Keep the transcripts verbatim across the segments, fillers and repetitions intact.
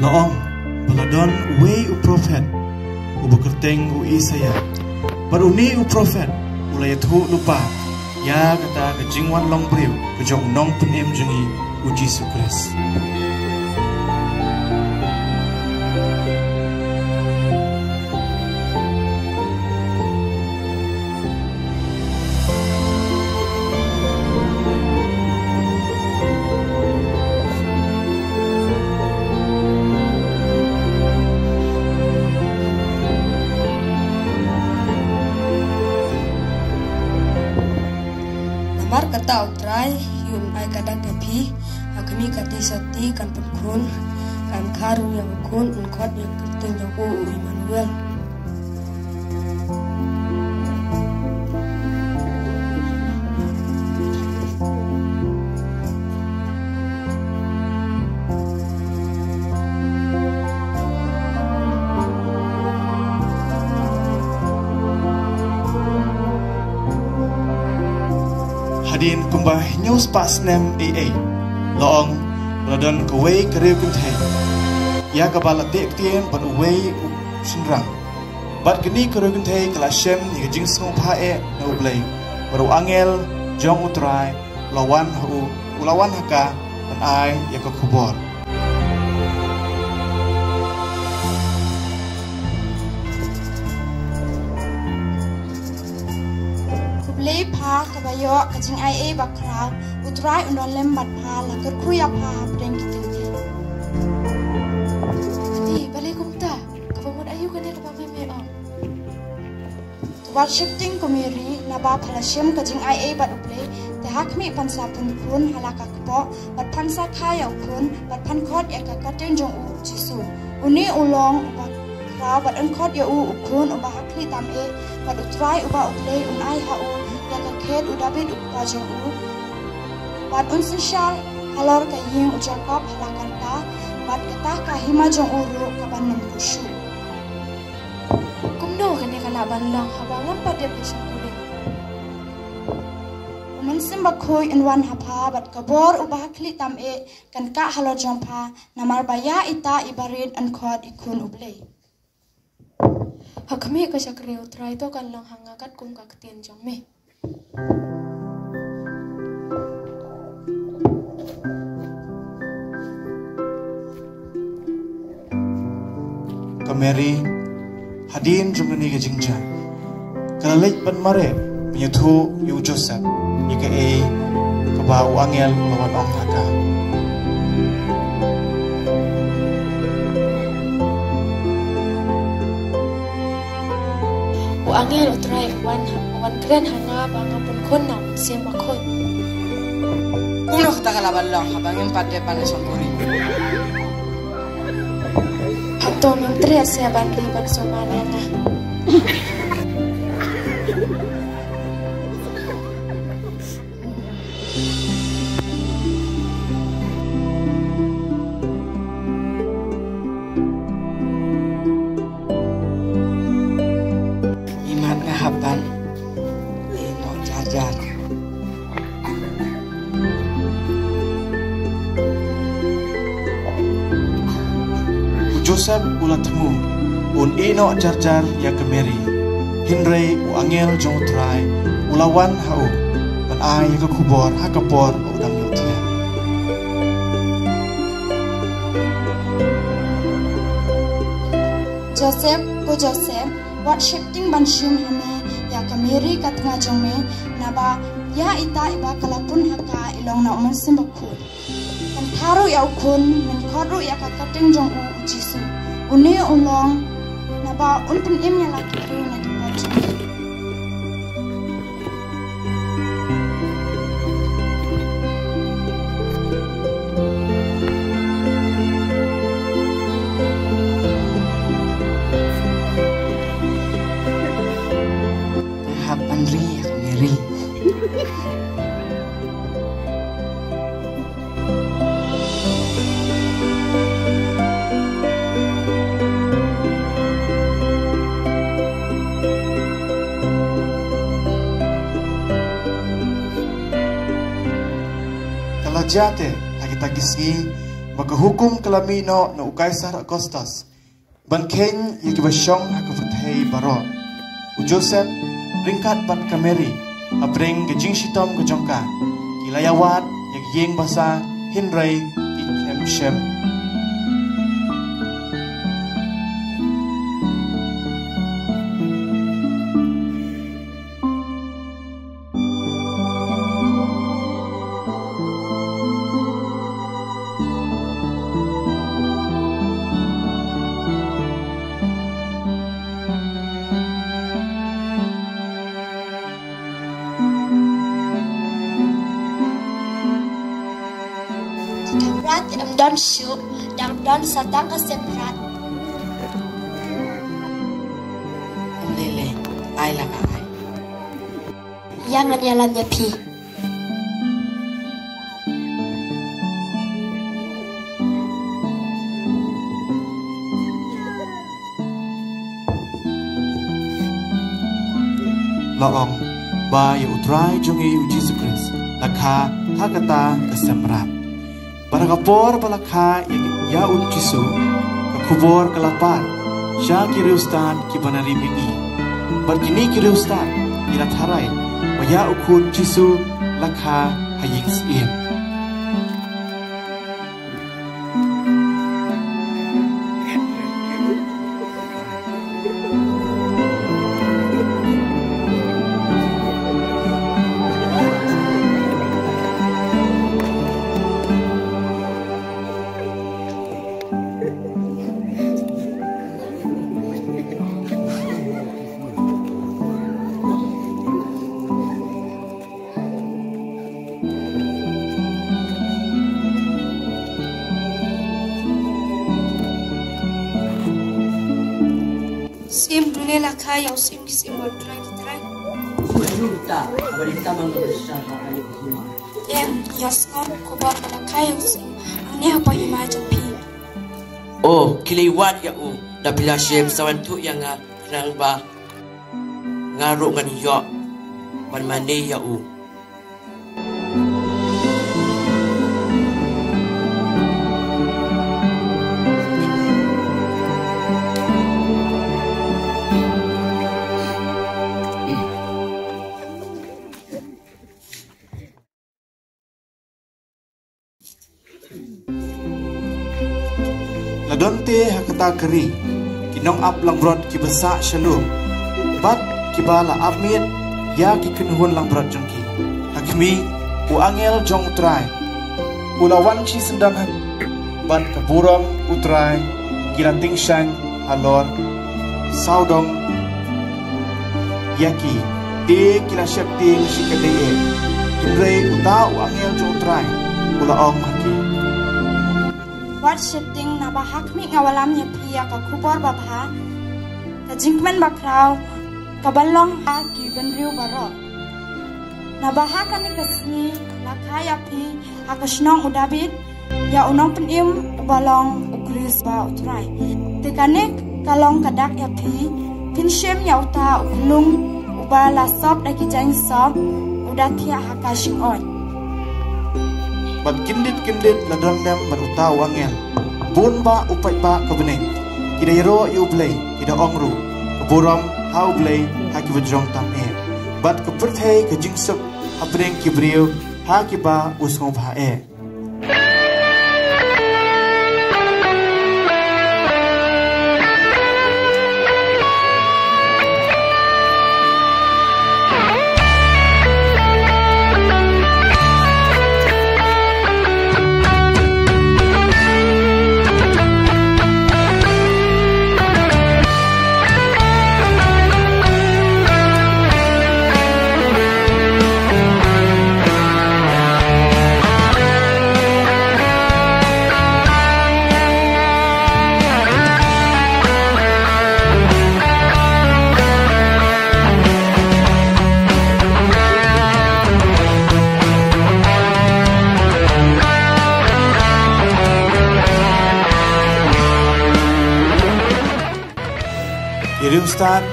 La ong ba la don uwei u prophet uba kyrteng u Isaïah. Bad une u prophet u la ïathuh lypa ïa kata ka jingwan long briew ka jong u Nongpynim jong ngi, u Jisu Khrist. Namar kata U Trai un ai ka dak ïa phi, ha khmih ka ti sotti kan pynkhun, kan kha ruh ïa u khun, un khot ïa ka kyrteng jong u, u Immanuel. Hadien kumba hynñiew spah snem ei ei, la ong ba la don kawei ka riewkynthei ïa kaba la teh ktien bad uwei u shynrang. Bad kane ka riewkynthei ka la shem ïa ka jingsngewbha eh na U Blei, bad u angel jong U Trai u la wan ha u, u la wan ha ka ban ai ïa ka khubor. Khublei pha kaba ïoh ka jingaiei bakhraw, U Trai un don lem bad pha, la kyrkhu ïa pha hapdeng ki kynthei. Ei, balei kumta? Kaba mut aïu kane kaba me me ong? To wat sheptieng ko Mary, naba pha la shem ka jingaiei bad U Blei, te ha khmih phan sa pynkhun ha la ka kpoh, bad phan sa kha ïa u khun, bad phan khot ïa ka kyrteng jong u Jisu. Une u long uba khraw bad yn khot ïa u u khun uba ha khlieh tam eh, bad U Trai uba U Blei un ai ha u ïa ka khet u Dabid u kpa jong u. Bad un synshar halor ka ïing u Jakob ha la ka rta, bad kata ka hima jong u ruh ka ban nym khuid shuh. Kumno kane ka lah ban long haba ngam pat dep leit shongkurim? U Mynsiem Bakhuid un wan ha pha bad ka bor uba ha khlieh tam eh kan kah halor jong pha, namar ba ïa ita i barit yn khot i Khun U Blei. Ha khmih ka shakri U Trai, to kan long ha nga katkum ka ktien jong me. Ka Mary, hadien jong kane ka jingjia, ka la leit ban mareh ban ïathuh ïa u Joseph ïa kaei kaba u angel u la wan ong ha ka. U angel U Trai u wan ha, u wan kren ha nga ba nga pynkhun na u Mynsiem Bakhuid. Kumno kata ka lah ban long haba ngim pat dep ban leit shongkurim? Hato ngam treh seh ban leit ban sumar ïa nga? Imat nga hap ban ïeh noh jar jar. U Joseph u la thmu un ïeh noh jar jar ïa ka Mary, hynrei u angel jong U Trai u la wan ha u ban ai ïa ka khubor ha ka por ba u dang ïohthiah. Joseph, ko Joseph, wat sheptieng ban shim ha me ïa ka Mary ka tnga jong me, naba ïa ita iba ka la pun ha ka i long na u Mynsiem Bakhuid. Kan kha ruh ïa u khun, men khot ruh ïa ka kyrteng jong u, u Jisu. Une u long, naba un pynim ïa la ki briew na ki pop jong ki. Ka hap ban ri ïa ka Mary. Ka la jia te ha kita ki sngi, Ba ka hukum ka la mih noh na u Kaisar Augustus ban kheiñ ïa kiba shong ha ka pyrthei baroh. U Joseph ryngkat bad ka Mary, hapdeng ka jingshitom ka jong ka, ki la ïawad ïa ka ïing basa, hynrei kim shem. Ka mrad ym don shuh, dang don sa tang ka sem mrad. Ym lei lei, ai la ka ai. Ïa ngan ïalam ïa phi. La ong ba ïa U Trai jong ngi U Jisu Khrist la kha ha kata ka sem mrad. Bad ha ka por ba la kha ïa, ïa U Jisu, ka khubor ka la pad sha ki riewstad kiba na ri mihngi. Bad kine ki riewstad ki la tharai ba ïa U Khun Jisu la kha ha ïing syiem. Syiem, pule la kha ïa u syiem ki syiem, u Trai ki trai. Em, ïa sngew khubor ba la kha ïa u syiem hangne hapoh hima jong phi. O, khie leit wad ïa u, da phi la shem sa wan thuh ïa nga, khnang ba nga ruh ngan ïoh ban mane ïa u. La don te ha kata ka ri ki nongap langbrot kiba sah shalor bad kiba la ap miet ïa ki kynhun langbrot jong ki. Ha khmih, u angel jong U Trai u la wan shisyndon ha, bad ka burom U Trai ki la tyngshaiñ halor sawdong ïa ki, te ki la sheptieng shikatdei eh. Hynrei uta u angel jong U Trai u la ong ha ki: Wat sheptieng, naba ha khmih nga wallam ïa phi ïa ka khubor babha, ka jingkmen bakhraw kaba long ha ki bynriew baroh. Naba ha kane ka sngi la kha ïa phi ha ka shnong u Dabid ïa u Nongpynim uba long U Khrist ba U Trai. Te kane ka long ka dak ïa phi, phin shem ïa uta u khyllung uba la sop da ki jaiñ sop, u da thiah ha ka shyngkut. Bad kyndit kyndit la don lem bad uta u angel bun bah u paidbah ka bneng, ki da ïaroh ïa U Blei, ki da ong ruh: Ka burom ha U Blei ha kiba jrong tam eh, bad ka pyrthei ka jingsuk hapdeng ki briew ha kiba u sngewbha eh. Ki riewstad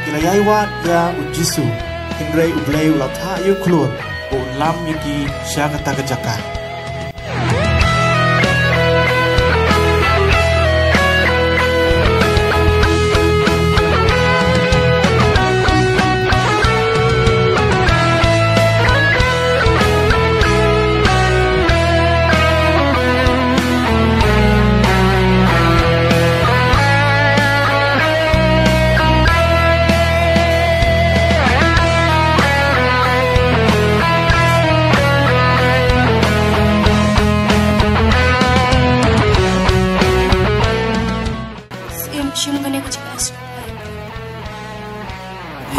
ki la ïai wad ïa U Jisu, hynrei U Blei u la thah ïa u khlur ba un lam ïa ki sha kata ka jaka.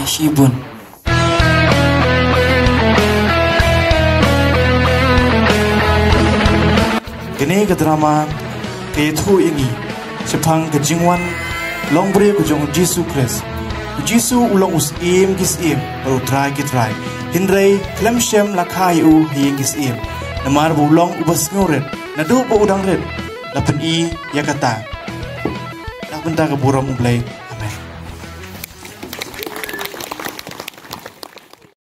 Shibun. Kane ka drama ka ïathuh ïa ngi shaphang ka jingwan long briew ka jong u Jisu Khrist. U Jisu u long u Syiem ki syiem bad u Trai ki trai. Hynrei khlem shym la kha ïa u ha ïing ki syiem. Namar ba u long uba sngewrit naduh ba u dang rit. La pyni ïa kata na ka bynta ka burom U Blei.